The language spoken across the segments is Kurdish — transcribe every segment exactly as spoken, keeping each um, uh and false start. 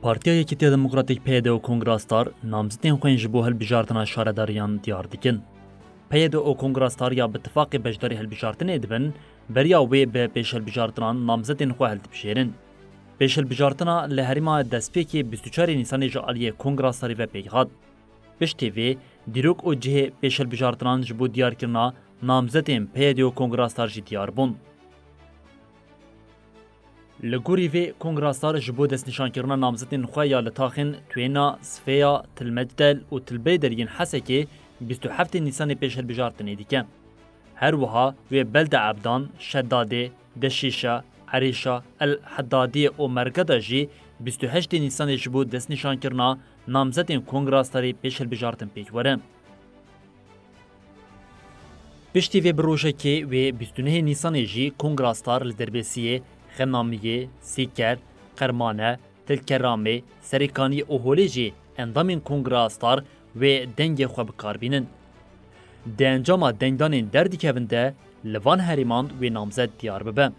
Partiya Yekîtiya Demokratîk P Y D û Kongra Star namzetên xwe yên ji bo hilbijartina şaredariyan diyar dikin. P Y D û Kongra Star ya bi tifaqê beşdarî hilbijartinê dibin, beriya wê bi pêşhilbijartinan namzetên xwe hildibijêrin. Pêşhilbijartina li herêma destpêkê bîst û çarê Nîsanê ji aliyê Kongra Starî ve pêk hat. Piştî vê, dîrok û cihê pêşhilbijartinan ji bo diyarkirina namzetên P Y D û Kongra Star jî diyar bûn. Li gorî vê, Kongra Star ji bo destnîşankirina namzetên xwe ya li taxên Twêna, Sifeya, Tilmecdel û Tilbêder yên Hesekê bîst û heftê Nîsanê pêşhilbijartinê dike. Her wiha wê Belde Ebdan, Şedadê, Deşîşa, Erîşa, El Hedadiyê û Mergeda jî bîst û heştê Nîsanê ji bo destnîşankirina namzetên Kongra Starê pêşhilbijartin pêk were. Piştî vê bi rojekê wê bîst û nehê Nîsanê jî Kongra Star li Derbêsiyê, Xenamiyê, Sîker, Qermane, Tilkeramê, Serêkaniyê û Holê jî endamên Kongra Star wê dengê xwe bi kar bînin. Di encama dengdanên derdikevin de li van herêman wê namzet diyar bibe.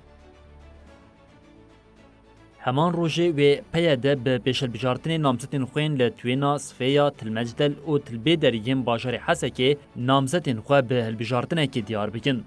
Heman rojê wê P Y D bi pêşhilbijartinê namzetên xwe yên li Twêna, Sifeya, Tilmecdel û Tilbêder yên bajarê Hesekê namzetên xwe bi hilbijartinekê diyar bikin.